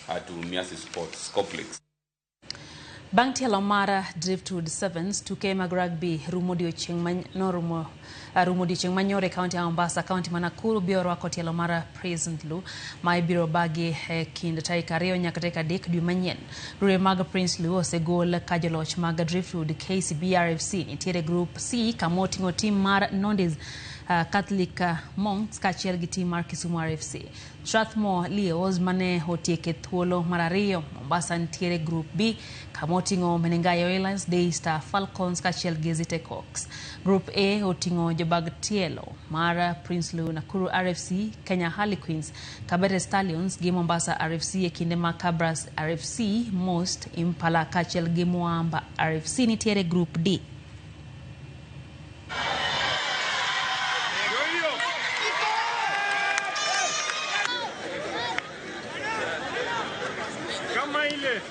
At Mumias Sports Complex. Bang' tielo mar Driftwood Sevens, tuke mag rugby rumo odiochieng' norumo rumo odiochieng' manyoro e kaunti ya Mombasa. Kaunti ma Nakuru biro rwako tielo mar Prinsloo ma ibiro bagi e kind tarik 2 nyaka tarik 3 dwe manyien. Riwruoge mag Prinsloo osegol ka joloch mag Driftwood KCB RFC nitiere Group C kama oting'o tim mar Nondies Catholic Monks kaachiel gi tim mar Kisumu RFC. Strathmore Leos mane otieke thuolo mar 2. Mombasa nitiere Group B kama oting'o Menengai Oilers, Daystar Falcons kaachiel gi Zetech Hawks. Group A oting'o jobag tielo mar Prinsloo Nakuru RFC, Kenya Harlequins, Kabete Stallions gi Mombasa RFC e kinde ma Kabras RFC, Most, Impala kaachiel gi Mwamba RFC nitiere Group D. Kama ile.